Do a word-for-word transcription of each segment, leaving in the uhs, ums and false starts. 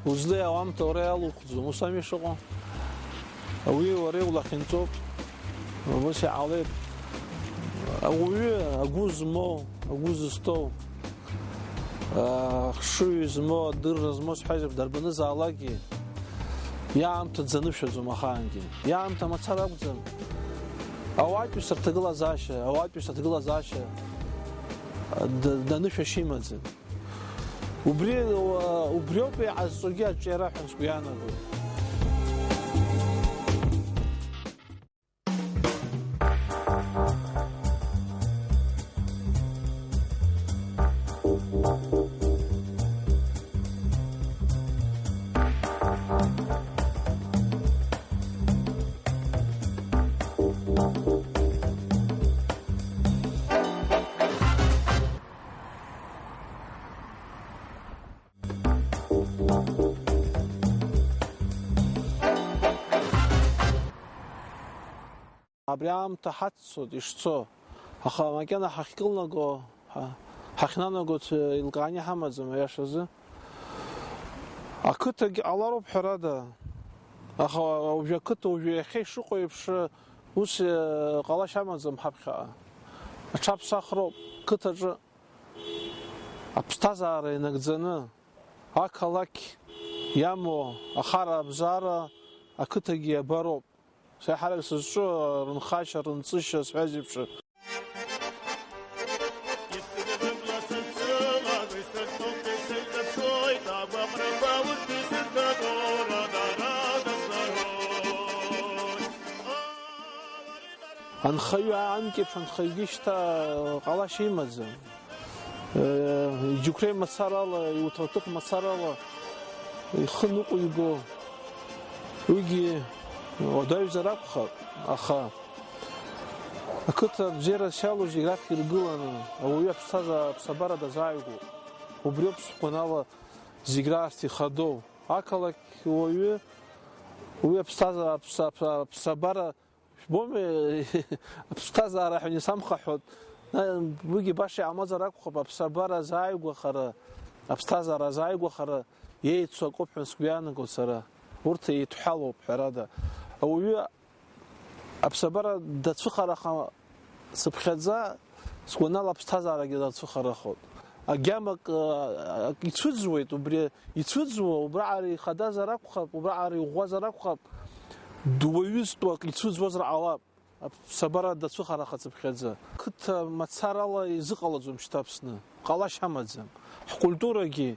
Узлеи ауамҭа уара иалухӡом, ус ами ишыҟоу? Ауаҩи уареи улахьынҵоуп, ус иҟалеит. Ауаҩы агәы змоу, агәы зызҭоу, ахшыҩ змоу, адырра змоу сҳәазар, дарбанызаалакгьы иаамҭа дзанышәаӡом ахаангьы. Иаамҭа мацара акәӡам. Ауаатәыҩса рҭагылазаашьа, ауаатәыҩса аҭагылазаашьа д-, данышәашьа имаӡам. Убри, убриоуп иҟазҵогьы аҿиара ҳәа сгәы иаанагоит. Абри аамҭа ҳаццоит ишцо, аха макьана ҳахькылнаго, ҳа-, ҳахьнанаго ц-, еилкааны иҳамаӡам, аиашазы. Ақыҭагь ҟалароуп, ҳәарада, аха уажәы ақыҭа уажәы иахьа ишыҟоу еиԥш ус, э, ҟалашьа амаӡам ҳаԥхьаҟа. Аҽаԥсахроуп, қыҭаҿы аԥсҭазаара инагӡаны, ақалақь иамоу ахара абзара ақыҭагьы иабароуп. Сара ҳарак сызҿу рынхашьа, рынҵышьа сҳәаз еиԥш. Анхаҩы аанкьеиԥш анхаҩгьы шьҭа ҟалашьа имаӡам. Иџьықәреи мацарала, иуҭраҭых мацарала ихы ныҟәиго, уигьы уадаҩзар акәхап, аха ақыҭа абзиара зшьалоу зегь раԥхьа иргыланы, ауаҩы аԥсҭазаара, аԥсабара дазааигәоуп. Убриоуп сгәанала зегь раасҭа ихадоу. Ақалақь уаҩы уи аԥсҭазаара, аԥса-, аԥса-, аԥсабара Шәбоми, аԥсҭазаара ҳәа исамхаҳәот, уигьы баша иаамазар акәхап, аԥсабара азааигәахара, аԥсҭазаара азааигәахара иеицу акоуп ҳәа сгәы иаанагоит сара. Урҭ еидҳәалоуп, ҳәарада. Ауаҩы аԥсабара дацәыхараха сыԥхьаӡа, сгәанала аԥсҭазаарагьы дацәыхарахоит. Агьама акы, акы ицәыӡуеит, убри ицәыӡуа, убраҟара ихадазар акәхап, убраҟара иӷәӷәазар акәхап, дуаҩызтәуак ицәыӡуазар ҟалап, аԥсабара дацәыхараха цыԥхьаӡа. Қыҭа мацарала изыҟалаӡом шьҭа Аԥсны, ҟалашьа амаӡам. Ҳкультурагьы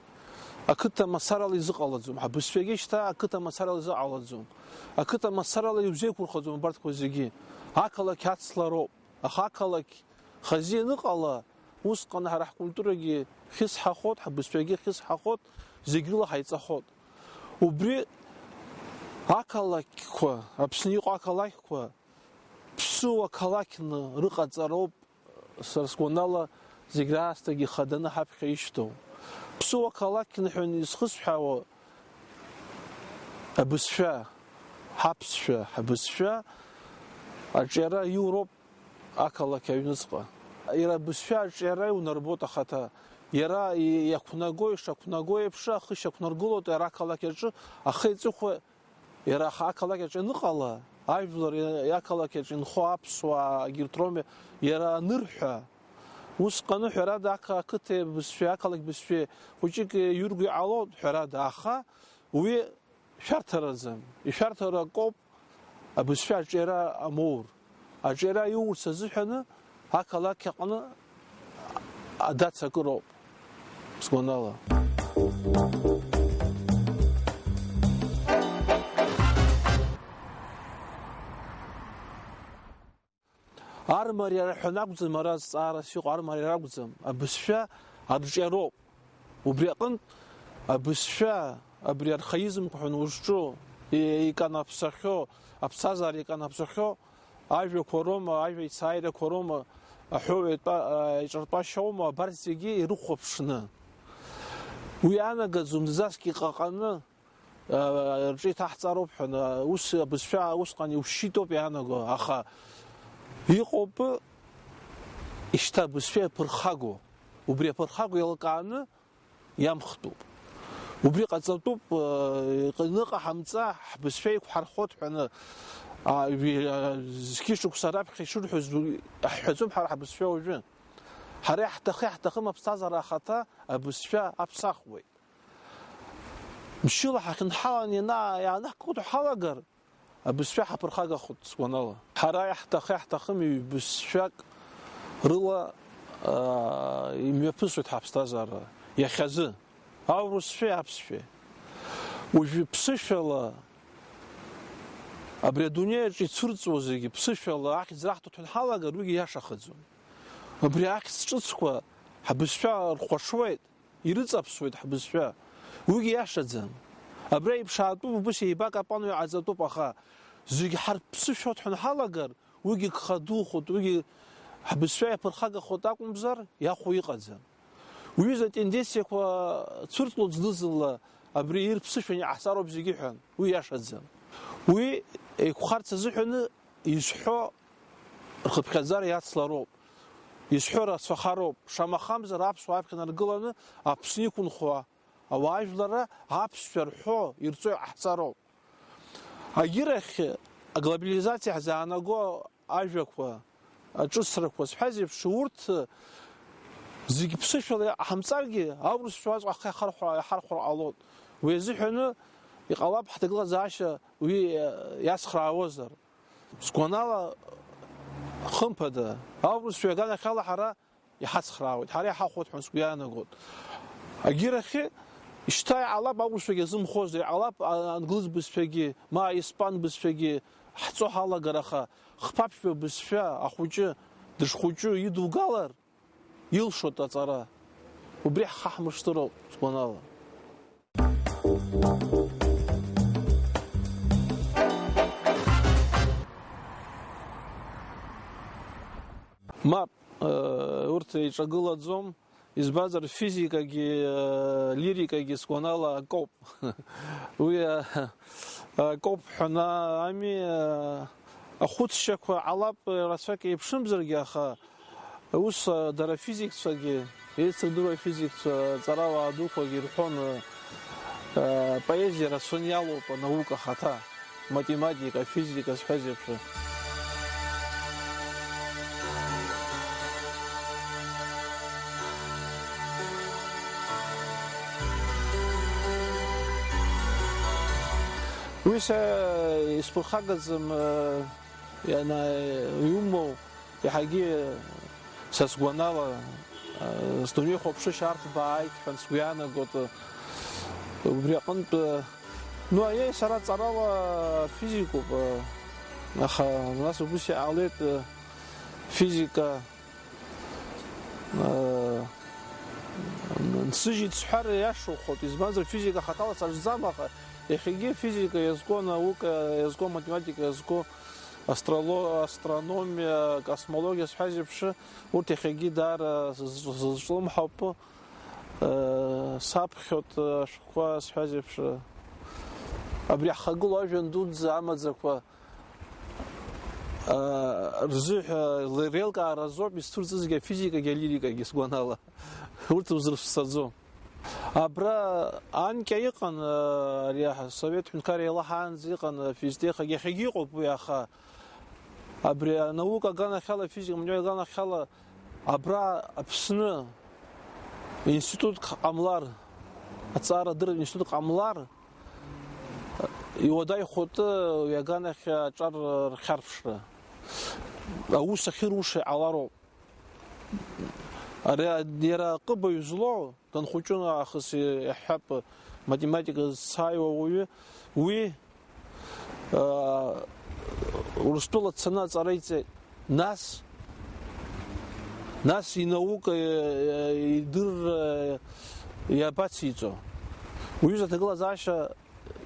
ақыҭа мацарала изыҟалаӡом, ҳабызшәагьы шьҭа ақыҭа мацарала изыҟалаӡом. Ақыҭа мацарала иузеиқәырхаӡом абарҭқәа зегьы. Ақалақь ацлароуп, аха ақалақь хазы ианыҟала, усҟан ҳара ҳкультурагьы хьысҳахот, ҳбызшәагьы хьысҳахот, зегь рыла ҳаиҵахот. Убри ақалақьқәа, Аԥсны иҟоу ақалақьқәа, ԥсыуа қалақьны рыҟаҵароуп, сара сгәанала, зегь раасҭагьы хаданы ҳаԥхьа ишьҭоу. Ԥсыуа қалақьны ҳәа изхысҳәаауа абызшәа, ҳаԥсшәа, ҳабызшәа аҿиара иуроуп ақалақь аҩныҵҟа. Иара абызшәа аҿиара иунарбоит ахаҭа. Иара и-, иақәнаго, ишақәнаго еиԥш, ахы шьақәнаргылоит иара ақалақь аҿы, ахы еиҵыхәа иара аха-, ақалақь аҿы ианыҟала, ажәлар и-, ақалақь аҿы инхо аԥсуаагьы урҭ роуми иара анырҳәа. Усҟаны, ҳәарада, ақа-, ақыҭа бызшәеи ақалақь бызшәеи хәыҷык иурго иҟалоит, ҳәарада, аха уи шәарҭараӡам. Ишәарҭара акоуп абызшәа аҿиара амоур. Аҿиара иуурц азыҳәаны ақалақь аҟны адацакыроуп, сгәанала. Армариара ҳәа акәӡам ара зҵаарас иҟоу, армариара акәӡам, абызшәа арҿиароуп. Убри аҟынтә абызшәа, абри архаизмқәа ҳәа узҿу, и-, иканаԥсахьоу, аԥсҭазаара иканаԥсахьоу ажәақәа роума, ажәа ицааирақәа роума, аҳәоу еитәа-, а, иҿыртәашьа аума, абарҭ зегьы ирыхәаԥшны. Уи анагаӡом, дызаскьа иҟаҟаны, рҿы иҭаҳҵароуп ҳәа, ус абызшәа усҟан иушьшьитоуп иаанаго, аха иҟоуп Ишьҭа абызшәа иаԥырхагоу, убри аԥырхагоу еилкааны иамхтәуп. Убри ҟаҵатәуп, э, иҟны ҟаҳамҵа, ҳбызшәа еиқәҳархот ҳәаны, а, ҩи-, а, зқьышықәса раԥхьа ишырҳәоз ду-, ҳҳәаӡом ҳара ҳбызшәа уажәы. Ҳара иаҳҭахы-, иаҳҭахым аԥсҭазаара ахаҭа абызшәа аԥсахуеит. Мчыла ҳахьынҳалан иана-, иаанаҳкыло ҳалагар, абызшәа ҳаԥырхагахоит сгәанала. Ҳара иаҳҭахы-, иаҳҭахым ҩбызшәак рыла, аа, имҩаԥысуеит ҳаԥсҭазаара иахьазы, аурысшәеи аԥсшәеи. Уажәы ԥсышәала абри адунеи аҿы ицәырҵуа зегьы ԥсышәала ахьӡ раҳҭо ҳалагар, уигьы иашахаӡом. Абри ахьӡ ҿыцқәа ҳабызшәа рхәаҽуеит, ирыҵаԥсуеит ҳбызшәа. Уигьы иашаӡам. Абра иԥшаатәуп, убыс еибакапануа иҟаҵатәуп, аха зегь ҳарԥсышәоит ҳәа ҳалагар, уигьы гха духоит, уигьы ҳбызшәа иаԥырхагахоит акәымзар, иахәо иҟаӡам. Уҩыза атенденциақәа цәырҵлоит зны-зынла, абри ирԥсышәан иҟаҳҵароуп зегьы ҳәан, уи иашаӡам. Уи еиқәхарц азыҳәаны изҳәо рхыԥхьаӡара иацлароуп, изҳәо рацәахароуп, шамахамзар аԥсуаа аԥхьа наргыланы Аԥсны иқәынхо ауаажәларра аԥсшәа рҳәо ирҵо иҟаҳҵароуп. Агьырахь аглобализациа ҳзаанаго ажәақәа, аҿыцрақәа сҳәаз еиԥш, урҭ зегь ԥсышәала иҟаҳамҵаргьы, аурысшәа уаҵәҟьа ҳхы иахархәа-, иаҳархәар ҟалоит. Уи азыҳәаны иҟалап ҳҭагылазаашьа уи иацхраауазар. Сгәанала, хымԥада, аурысшәа иаганахьала ҳара иҳацхраауеит, ҳара иҳахәоит ҳәа сгәы иаанагоит. Агьырахьы, шьҭа иҟалап аурысшәагьы азымхозар, иҟалап а-, англыз бызшәагьы, ма аиспан бызшәагьы ҳҵо ҳалагар, аха хԥа-ԥшьба бызшәа ахәыҷы дышхәыҷу идугалар, илшоит аҵара. Убри ҳхаҳмыршҭыроуп, сгәанала. Мап, э, урҭ еиҿагылаӡом, избанзар, физикагьы, э, лирикагьы сгәанала акоуп. Уи, э, акоуп ҳәа ами, э, ахәыцшьақәа ҟалап, рацәак еиԥшымзаргьы, аха ус, а, дара афизикцәагьы, еицырдыруа афизикцәа, аҵарауаа дуқәагьы ирҳәон, а, а, поезиа рацәаны иалоуп анаука ахаҭа, математика, афизика зҳәаз еиԥш. Уи са исԥырхагаӡам, а, Иана-, иумоу, иаҳагьы са сгәанала, а, сдунеи хәаԥшышьа арҭбааит ҳәа сгәы иаанагоит, а, убри аҟынтә, а, ну, аиеи, сара ҵарала физикуп, а, аха нас убыс иҟалеит, а, физика, Нсыжьит сҳәар иашахоит, избанзар, физика хаҭала саҿӡам, аха иахьагьы афизика иазку, анаука иазку, аматематика иазку, астроло-, астрономиа, акосмологиа сҳәаз еиԥш, урҭ иахьагьы даара сыз-, сызҿлымҳауп, э, саԥхьоит, э, ашәҟәқәа сҳәаз еиԥш, абри ҳхагылоу ажәҩан дуӡӡа амаӡақәа, аа, рзыҳәа реилкаара азоуп изцәырҵызгьы афизикагьы алирикагьы, сгәанала. Урҭ узырԥсаӡом. Абра анкьа иҟан, аа, ари асовет ҳәынҭқарра еилаҳаанӡа иҟан афизтехагьы, иахьагьы иҟоуп уи, аха абри анаука аганахьала, афизика, аматематика аганахьала абра Аԥсны институтк ҟамлар, аҵара адырратә институт ҟамлар, Иуадаҩхоит уи аганахь аҿар рхьарԥшра. Аус ахьыруша иҟалароуп. Ари, иара аҟыбаҩ злоу, данхәыҷу аахыс иаҳҳәап, математика зцааиуа уаҩы, уи, аа, Урыстәыла дцаны аҵара иҵеит. Нас, нас инаука, э, идырра иабациҵо? Уҩыза аҭагылазаашьа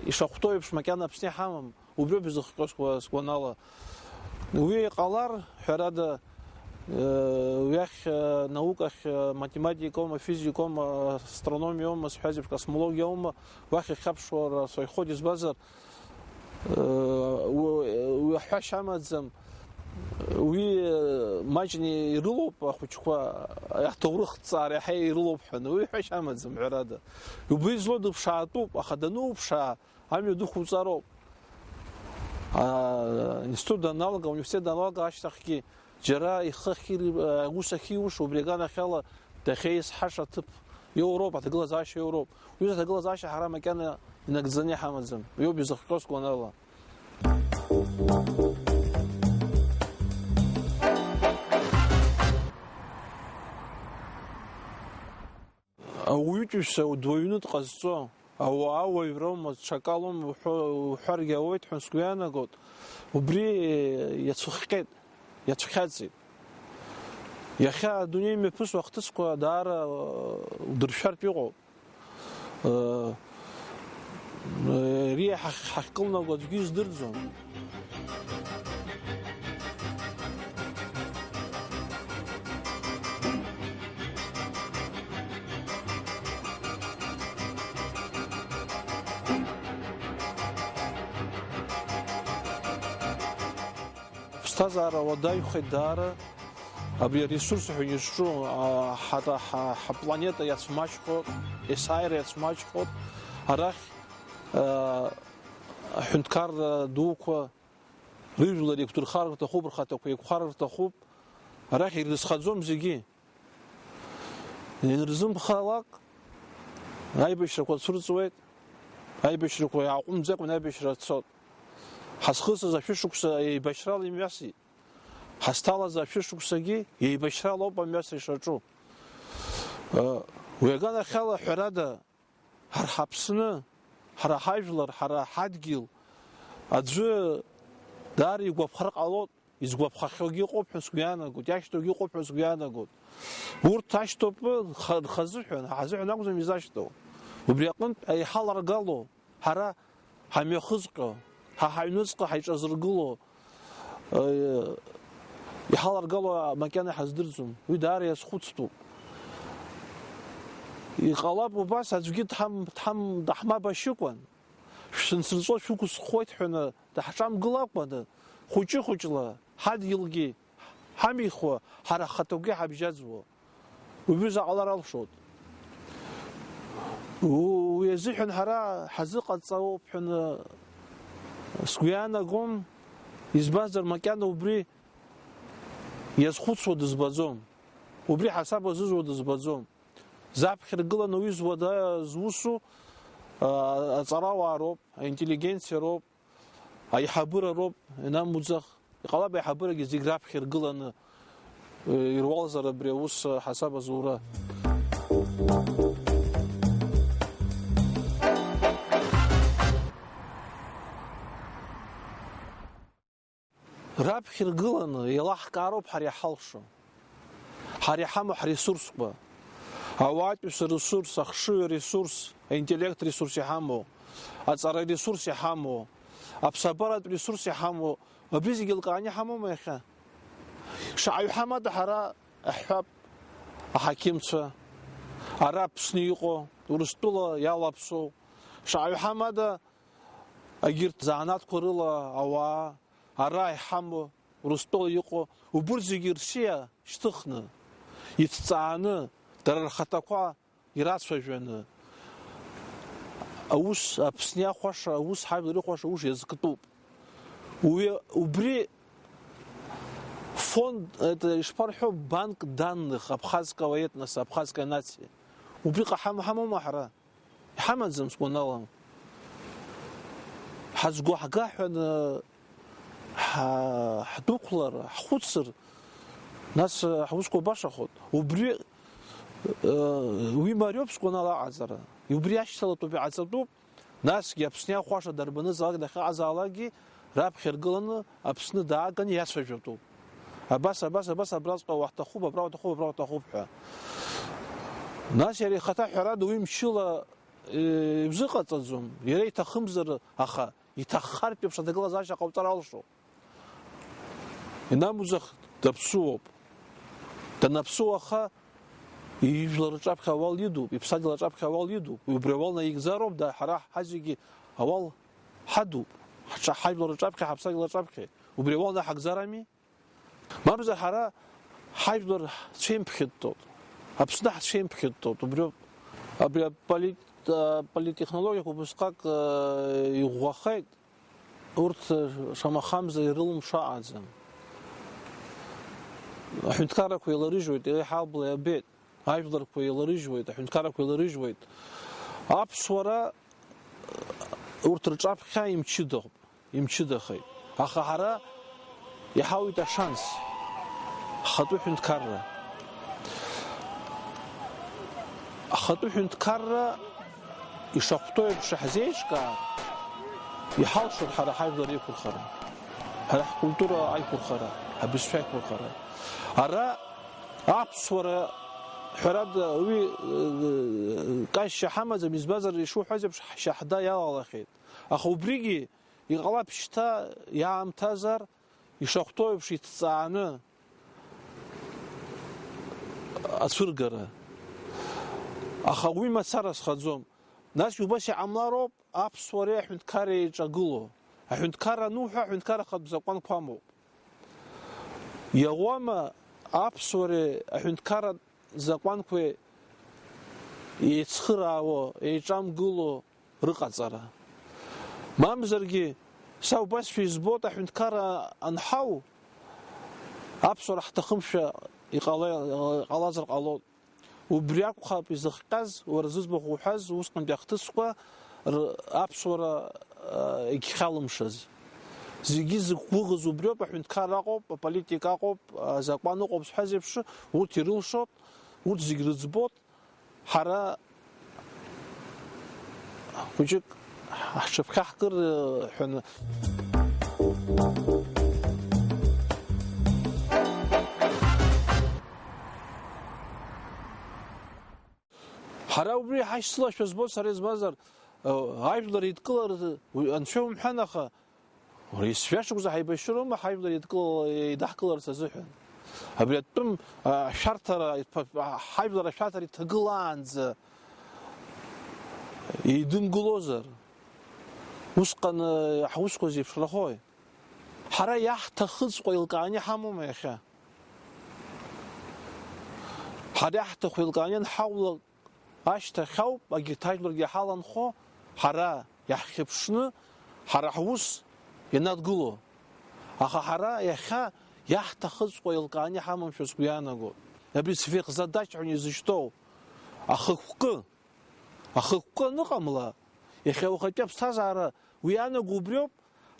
ишахәҭоу еиԥш макьана Аԥсны иҳамам, убриоуп изыхҟьо сгәа-, сгәанала. Уи ҟалар, ҳәарада, э, уи ахь, э, наукахь, э, математикоума, физикоума, астрономиоума, сҳәаз еиԥш, космологиоума, уахь ихьаԥшуа рацәаҩхоит, избанзар, Уи аҳәашьа амаӡам, Уи, э, маҷны ирылоуп ахәыҷқәа, аҭоурых ҭҵаара иаҳа ирылоуп ҳәа, уи ҳәашьа амаӡам, ҳәарада. Убри злоу дыԥшаатәуп, аха дануԥшаа, амҩа дықәуҵароуп. А, институт даналга, ауниверситет даналга ашьҭахьгьы џьара ихы ахьир-, аус ахьиуша, убри аганахьала дахьеизҳаша аҭыԥ иоуроуп, аҭагылазаашьа иоуроуп. Уи аҭагылазаашьа ҳара макьана инагӡаны иҳамаӡам. Уиоуп изыхҟьо сгәанала. Ауаҩытәыҩса дуаҩны дҟазҵо, ауаа уаҩроума, ҽакалоума уҳәо-, уҳәаргьы ауеит ҳәа сгәы иаанагоит, убри иацәыхҟьеит, иацәхьаҵит. Иахьа адунеи мҩаԥысуа ахҭысқәа даара, э, удыршәартә иҟоуп. Э, э, ари ҳахь-, ҳахькылнаго аӡәгьы издырӡом. Аԥсҭазаара уадаҩхеит даара. Абри аресурс ҳәа изҿу, а, ҳара, ҳа-, ҳапланета иацәмаҷхоит, есааира иацәмаҷхоит. Арахь, а, аҳәынҭқарра дуқәа рыжәлар еиқәдырхар рҭахуп, рхаҭақәа еиқәхар рҭахуп. Арахь ирызхаӡом зегьы. Ианырзымхалак, аибашьрақәа цәырҵуеит, аибашьрақәа иааҟәымҵӡакәа аибашьра цоит. Ҳазхысыз ашәышықәса еибашьрала имҩасит. Ҳазҭалаз ашәышықәсагьы еибашьрала ауп амҩасра ишаҿу. Уи аганахьала, ҳәарада, ҳара ҳаԥсны, ҳара ҳажәлар, ҳара ҳадгьыл аӡәы даара игәаԥхар ҟалоит, изгәаԥхахьоугьы ыҟоуп ҳәа сгәы иаанагоит, иашьҭоугьы ыҟоуп ҳәа сгәы иаанагоит. Урҭ ашьҭоуп, ха-, рхазыҳәан, ҳазыҳәан акәӡам изашьҭоу. Убри аҟынтә еиҳаларгало, ҳара ҳамҩахызҟьо, ҳа ҳаҩныҵҟа ҳаиҿазыргыло, э, иҳаларгало макьана иҳаздырӡом. Уи даара иазхәыцтәуп. Иҟалап убас аӡәгьы дҳам-, дҳам-, даҳмабашьыкәан, шәсынсырҵәо шәықәысхуеит ҳәаны даҳҿамгылакәаны, хәыҷы-хәыҷла ҳадгьылгьы ҳамихуа, ҳара ҳхаҭақәагьы ҳабжьаӡуа. Убри заҟалар алшоит. У-, уи азыҳәан ҳара ҳазыҟаҵароуп ҳәа сгәы иаанагом, избанзар, макьана убри иазхәыцуа дызбаӡом, убри ҳасаб азызуа дызбаӡом. Заԥхьа ргыланы уи зуада-, зусу, а, аҵарауаа роуп, аинтеллигенциа роуп. Аиҳабыра роуп, ианамуӡах, иҟалап аиҳабырагьы зегь раԥхьа иргыланы, э, ируалзар абри аус, э, ҳасаб азура. Раԥхьа иргыланы еилаҳкаароуп ҳара иҳалшо. Ҳара иҳамоу ҳресурсқәа, ауаатәыҩса ресурс, ахшыҩ ресурс, аинтеллект ресурс иҳамоу, аҵара ресурс иҳамоу, аԥсабаратә ресурс иҳамоу, абри зегьы лкааны иҳамоума иахьа? Шаҟаҩ ҳамада ҳара, ҳҳәап, аҳақьымцәа, ара Аԥсны иҟоу, Урыстәыла иалаԥсоу, шаҟаҩ ҳамада егьырҭ заанаҭқәа рыла ауаа, ара иҳамоу, Урыстәыла иҟоу, убырҭ зегьы рсиа шьҭыхны, иҭҵааны, дара рхаҭақәа ирацәажәаны, аус, Аԥсны иахәаша аус, ҳажәлар ирыхәаша аус иазктәуп. Уи, убри фонд, это, ишԥарҳәо, банк данных абхазского этноса, абхазской нации. Убри ҟаҳам-, ҳамоума ҳара? Иҳамаӡам сгәанала. Ҳазго ҳга ҳәа ҳа-, ҳдәықәлар, ҳхәыцыр, нас, э, ҳусқәа башахоит. Убри, э, уи мариоуп сгәанала аҟаҵара. Убри ашьҭалатәуп, иҟаҵатәуп. Насгьы Аԥсны иахәаша дарбанызаалак дахьыҟазаалакгьы раԥхьа иргыланы Аԥсны дааганы иацәажәатәуп. Абас, абас, абас, абраҵәҟьа уаҳҭахуп, абра уаҭахуп, абра уаҭахуп ҳәа. Нас иара ихаҭа ҳәарада уи мчыла, э, ибзыҟаҵаӡом, иара иҭахымзар, аха иҭаххартә еиԥш аҭагылазаашьа ҟауҵар алшоит. Ианамуӡах, даԥсуоуп. Данаԥсуа аха, ижәлар рҿаԥхьа ауал идуп, иԥсадгьыл аҿаԥхьа ауал идуп. Уи убри ауал наигӡароуп, да, ҳара ҳазегьы ауал ҳадуп. Ҳҿа-, ҳажәлар рҿаԥхьа, ҳаԥсадгьыл аҿаԥхьа. Убри ауал наҳагӡарами? Мамзар ҳара ҳажәлар ҳцәеимԥхьыттоуп, Аԥсны ҳцәеимԥхьыттоуп, убриоуп. Абри аполит-, аполиттехнологиақәа убысҟак, э, иӷәӷәахеит, урҭ, э, шамахамзар ирылымшо аҟаӡам. Аҳәынҭқаррақәа еиларыжьуеит, еиҳа абла иабеит, ажәларқәа еиларыжьуеит, аҳәынҭқаррақәа еиларыжьуеит. Аԥсуара, э, урҭ рҿаԥхьа имчыдахоуп. Имчыдахеит. Аха ҳара иҳауит ашанс, ҳхатәы ҳәынҭқарра. Ҳхатәы ҳәынҭқарра ишахәҭоу еиԥш иаҳзеиҿкаар, иҳалшоит ҳара ҳажәлар иқәырхара, ҳара ҳкультура аиқәырхара, ҳабызшәа аиқәырхара. Ара аԥсуара, ҳәарада, уи, э, кашьа ҳамаӡам, избанзар, ишуҳәаз еиԥш, ҳшьаҳда иалалахьеит. Аха убригьы иҟалап шьҭа иаамҭазар, ишахәҭоу еиԥш иҭҵааны ацәыргара. Аха уи мацара зхаӡом. Насгьы убас иҟамлароуп аԥсуареи аҳәынҭқарреи еиҿагылоу. Аҳәынҭқарра ануҳәа, аҳәынҭқарра ахатә закәанқәа амоуп. Иауама аԥсуареи аҳәынҭқарратә закәанқәеи еицхыраауа, еиҿамгыло рыҟаҵара. Мамзаргьы, са убасшәа избоит, аҳәынҭқарра анҳау, аԥсуара ҳҭахымшәа иҟала-, иҟалазар ҟалоит. Убри акәхап изыхҟьаз, уара зыӡбахә уҳәаз, усҟантәи ахҭысқәа р-, аԥсуара, а, егьхьалымшаз. Зегьы зықәгәыӷыз убриоуп, аҳәынҭқарра ыҟоуп, аполитика ыҟоуп, азакәан ыҟоуп зҳәаз еиԥш, урҭ ирылшоит, урҭ зегь рыӡбоит. Ҳара хәыҷык ҳҽыԥхьаҳкыр, э, ҳәаны. Ҳара убри ҳашьцылашәа збоит сара, избанзар, э, ажәлар еидкылар, уи анцәа умҳәан, аха Уара, ҩажәа шықәса ҳаибашьроума ҳажәлар еидкылала, еидаҳкыларц азыҳәан? Абри атәым, а, ашәарҭара, иҭ-, ҳажәлар ашәарҭара иҭагылаанӡа еидымгылозар, усҟан, а, ҳусқәа зеиԥшрахои? Ҳара иаҳҭахыҵәҟьа еилкааны иҳамоума иахьа? Ҳара иаҳҭаху еилкааны ианҳаулак, ашьҭахь ауп агьырҭ ажәларгьы ҳаланхо, ҳара иаҳхьыԥшны, ҳара ҳус ианадгыло. Аха ҳара иахьа иаҳҭахыҵәҟьо еилкааны иҳамамшәа сгәы иаанагоит. Абри сверхзадача ҳәа изышьҭоу ахықәкы, ахықәкы аныҟамла, иахьа уахатәи аԥсҭазаара уи иаанаго убриоуп,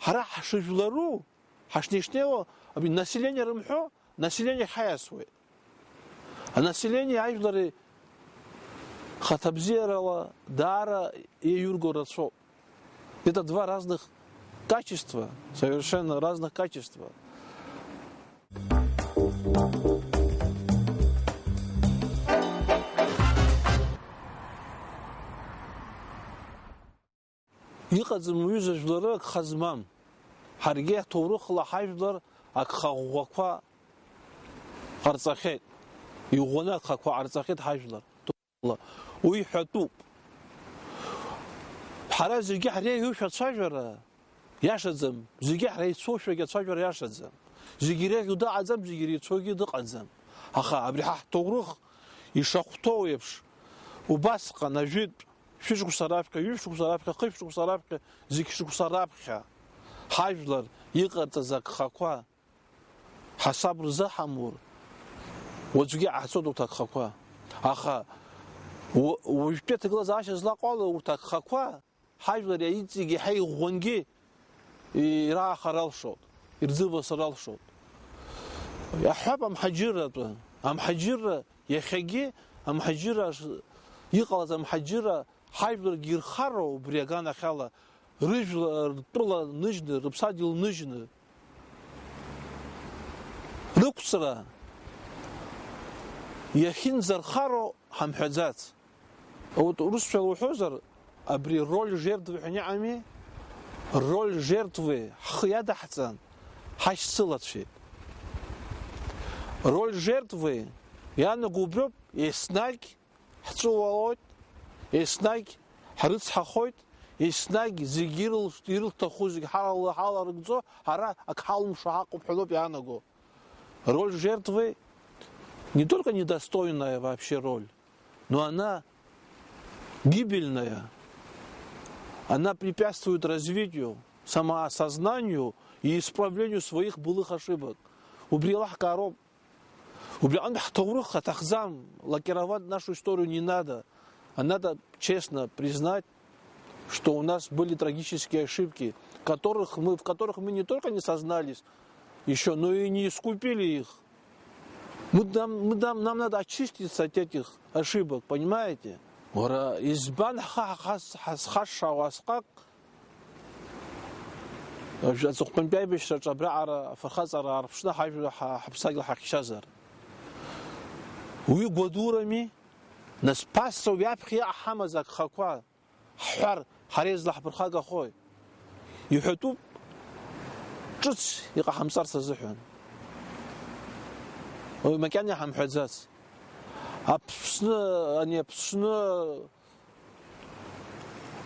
ҳара ҳшыжәлару, ҳашнеи-шнеиуа, абри население рымҳәо, население ҳаиасуеит. Анаселение ажәлари хаҭабзиарала даара еиҩырго рацәоуп. Это два разных качества, совершенно разных качества. Иҟаӡам уҩыза жәлары агха змам. Ҳаргьы ҳҭоурыхла ҳажәлар агха ӷәӷәақәа ҟарҵахьеит. Иӷәӷәаны агхақәа ҟарҵахьеит ҳажәлар. Уи ҳәатәуп. Ҳара зегьы ҳреиӷьушәа ацәажәара иашаӡам, зегьы ҳреицәоушәагьы ацәажәара иашаӡам. Зегьы иреиӷьу дыҟаӡам, зегьы иреицәоугьы дыҟаӡам. Аха абри ҳа ҳҭоурых ишахәҭоу еиԥш, убасҟан ажәытә шәышықәса раԥхьа, ҩышықәса раԥхьа, хышә шықәса раԥхьа, зегь шықәса раԥхьа ҳажәлар иҟарҵаз агхақәа ҳасаб рзыҳамур, уаҵәгьы иҟаҳҵоит урҭ агхақәа. Аха уа-, уажәтәи аҭагылазаашьа злаҟало урҭ агхақәа ҳажәлар иаиҵегьы ҳаиӷәӷәангьы ираахар алшоит, ирзывасыр алшоит. Иаҳҳәап, амҳаџьырратәы, амҳаџьырра иахьагьы, амҳаџьырра ш-, иҟалаз амҳаџьырра ҳажәларгьы ирхароу убри аганахьала рыжәла, ртәыла ныжьны, рыԥсадгьыл ныжьны, рықәҵра иахьынӡархароу ҳамҳәаӡац. Вот урысшәала уҳәозар, абри роль жертвы ҳәа иҟами, роль жертвы ҳхы иадаҳҵан, ҳашьцылацәеит. Роль жертвы иаанаго убриоуп, еснагь ҳҵәыуалоит, еснагь ҳрыцҳахоит, еснагь зегь ирыл-, ирылҭаху зегь ҳала-, ҳаларыгӡо, ҳара ак ҳалымшо ҳаҟоуп ҳәа лоуп иаанаго. Роль жертвы не только недостойная вообще роль, но она гибельная. Она препятствует развитию, самоосознанию и исправлению своих былых ошибок. Убри еилаҳкаароуп. Убри аҟынтә ҳҭоурых аҭахӡам, лакировать нашу историю не надо. А надо честно признать, что у нас были трагические ошибки, которых мы, в которых мы не только не сознались ещё, но и не искупили их. Мы, нам, мы, нам, нам надо очиститься от этих ошибок, понимаете? Уара, избан ҳхы ҳахас-, ҳазхашшаауа асҟак? Аҵыхәтәантәи аибашьраҿы абраҟара афырхаҵара аарԥшны ҳажәла ҳа-, ҳаԥсадгьыл ҳахьшьазар. Уи гәадурами? Нас ԥасҵәо ҩаԥхьа иҟаҳамаз агхақәа ҳҳәар, ҳара излаҳԥырхагахои? Иҳәатәуп, ҿыц иҟаҳамҵарц азыҳәан. Уи макьана иҳамҳәаӡац. Аԥсны, ани Аԥсны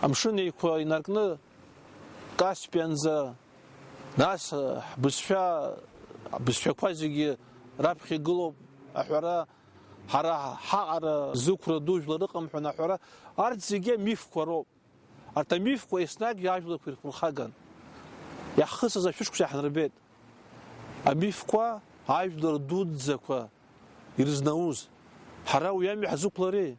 Амшын Еиқәа инаркны Каспианӡа, нас ҳбызшәа, ҳбызшәақәа зегьы раԥхьа игылоуп аҳәара, ҳара ҳаҟара зықәра ду жәлар ыҟам ҳәа анаҳәара, арҭ зегьы амифқәа роуп. Арҭ амифқәа еснагь ажәларқәа ирԥырхаган. Иаҳхысыз ашәышықәса иаҳнарбеит. Амифқәа ажәлар дуӡӡақәа ирызнауз. Ҳара уи ами ҳзықәлари?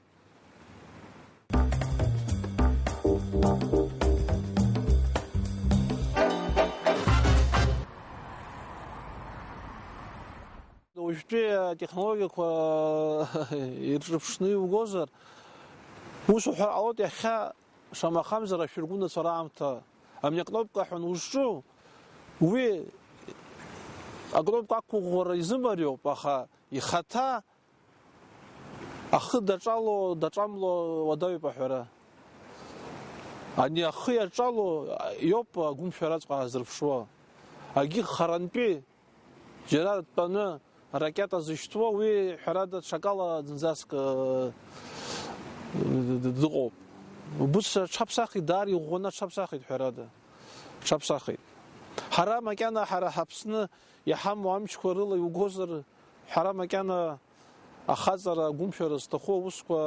Уажәтәи атехнологиақәа ирҿыԥшны иугозар, ус уҳәар ҟалоит, иахьа шамахамзар ашәыргәынацәа раамҭа, амни акнопка ҳәа узҿу, уи акнопка ақәыӷәӷәара изымариоуп, аха ихаҭа Ахы даҿало, даҿамло уадаҩуп аҳәара. Ани ахы иаҿало иоуп агәымшәараҵәҟьа аазырԥшуа. Агьи харантәи џьара дтәаны аракета зышьҭуа, уи, ҳәарада, ҽакала зынӡаск, ы, д-, д-, дыҟоуп. Убыс аҽаԥсахит, даара иӷәӷәаны аҽаԥсахит, ҳәарада. Аҽаԥсахит. Ҳара макьана, ҳара ҳАԥсны иҳамоу амчқәа рыла иугозар, ҳара макьана Ахаҵара, агәымшәара зҭаху аусқәа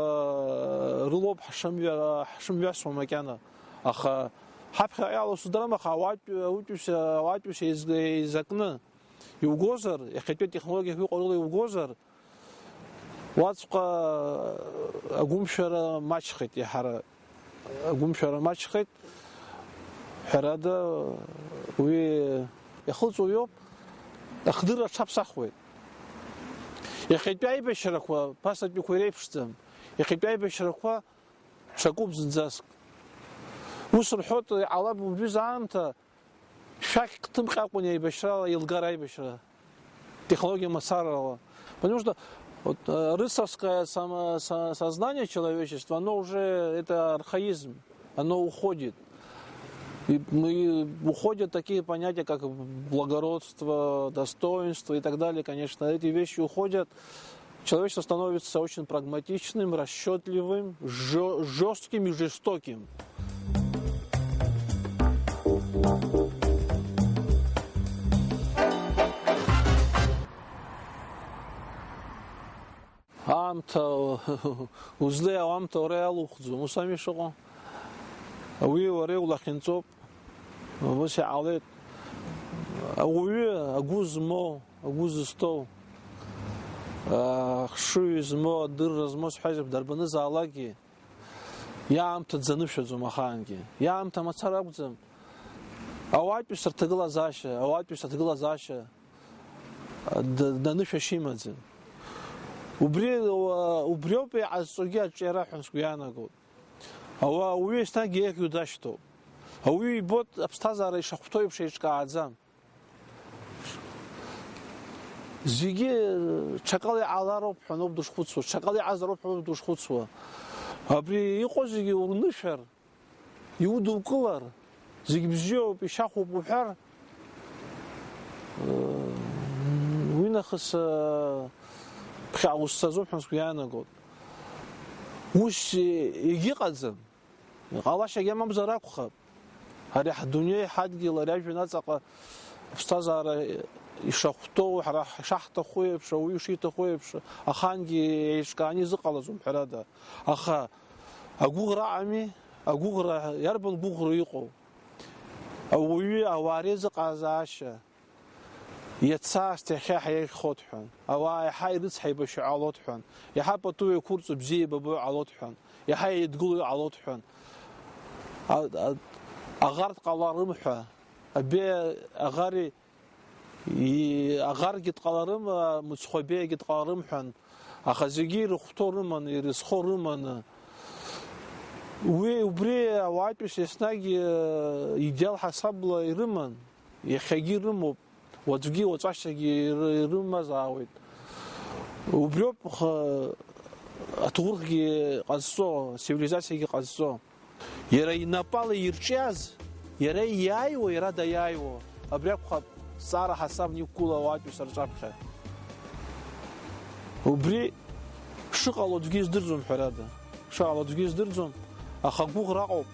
рылоуп ҳшымҩа-, ҳшымҩасуа макьана. Аха ҳаԥхьаҟа иалоу сыздырам, аха ауаатә-, аутәыҩса, ауаатәыҩса еизг-, еизакны иугозар, иахьатәи атехнологиақәа иҟоу рыла иугозар, уаҵәҟьа агәымшәара маҷхеит иаҳара. Агәымшәара маҷхеит, ҳәарада, уи иахылҵуа иоуп, ахдырра аҽаԥсахуеит. Иахьатәи аибашьрақәа ԥасатәиқәа иреиԥшӡам, иахьатәи аибашьрақәа ҽакуп зынӡаск. Ус рҳәоит, иҟалап убри аамҭа, Шәақь ҭымҟьакәан еибашьрала еилгар аибашьра технологиа мацарала. Потому что вот, э, рыцарское само-, со-, сознание человечества, оно уже, это архаизм, оно уходит. И мы, уходят такие понятия, как благородство, достоинство и так далее, конечно. Эти вещи уходят. Человечество становится очень прагматичным, расчётливым, жё-, жёстким и жестоким. Аамҭа узлеиу аамҭа уара иалухӡом, ус ами ишыҟоу? Уи уара иулахьынҵоуп. Ус иҟалеит. Ауаҩы агәы змоу, агәы зызҭоу, ахшыҩ змоу, адырра змоу сҳәазар, дарбанызаалакгьы иаамҭа дзанышәаӡом ахаангьы. Иаамҭа мацара акәӡам. Ауаатәыҩса рҭагылазаашьа, ауаатәыҩса аҭагылазаашьа д-, данышәашьа имаӡам. Убри, убриоуп иҟазҵогьы аҿиара ҳәа сгәы иаанагоит. Ауа-, ауаҩы еснагь еиӷьу дашьҭоуп. Ауаҩы ибоит аԥсҭазаара ишахәҭоу еиԥш еиҿкааӡам. Зегьы ҽакала иҟалароуп ҳәа ноуп дышхәыцуа, ҽакала иҟазароуп ҳәа ноуп дышхәыцуа. Абри иҟоу зегьы урнышәар, иудукылар, зегь бзиоуп, ишьахәуп уҳәар, уи нахыс, ԥхьаҟа узцаӡом ҳәа сгәы иаанагоит. Ус егьыҟаӡам. Иҟалашьагьы амамзар акәхап. Ари ҳдунеи, ҳадгьыл, ари ажәҩан аҵаҟа аԥсҭазаара ишахәҭоу, ҳара ишаҳҭаху еиԥш, ауаҩы ишиҭаху еиԥш, ахаангьы еиҿкааны изыҟалаӡом, ҳәарада. Аха агәыӷра аҟами, агәыӷра, иарбан гәыӷра иҟоу? Ауаҩы, ауаа реизыҟазаашьа иацы аасҭа иахьа ҳаиӷьхоит ҳәан, ауаа иаҳа ирыцҳаибашьо ҟалоит ҳәан, иаҳа пату еиқәырҵо бзиа еибабо ҟалоит ҳәан, иаҳа еидгыло ҟалоит ҳәан, а-, а-, аӷар дҟаларым ҳәа, абе аӷари И-, аӷаргьы дҟаларым, а, мыцхәы абеиагьы дҟаларым ҳәан, аха зегьы ирыхәҭоу рыманы, ирызхоу рыманы. Уи, убри ауаатәыҩса еснагь, э, идеал ҳасабла ирыман, иахьагьы ирымоуп, уаҵәгьы уаҵәашьҭахьгьы иры-, ирымазаауеит. Убриоуп х-, аҭоурыхгьы ҟазҵо, цивилизациагьы ҟазҵо. Иара инапала ирҿиаз, иара иааиуа, иара даиааиуа, абри акәхап зҵаара ҳасабны иқәгылоу ауаатәыҩса рҿаԥхьа. Убри шыҟало аӡәгьы издырӡом, ҳәарада, шыҟало аӡәгьы издырӡом, аха агәыӷра ыҟоуп.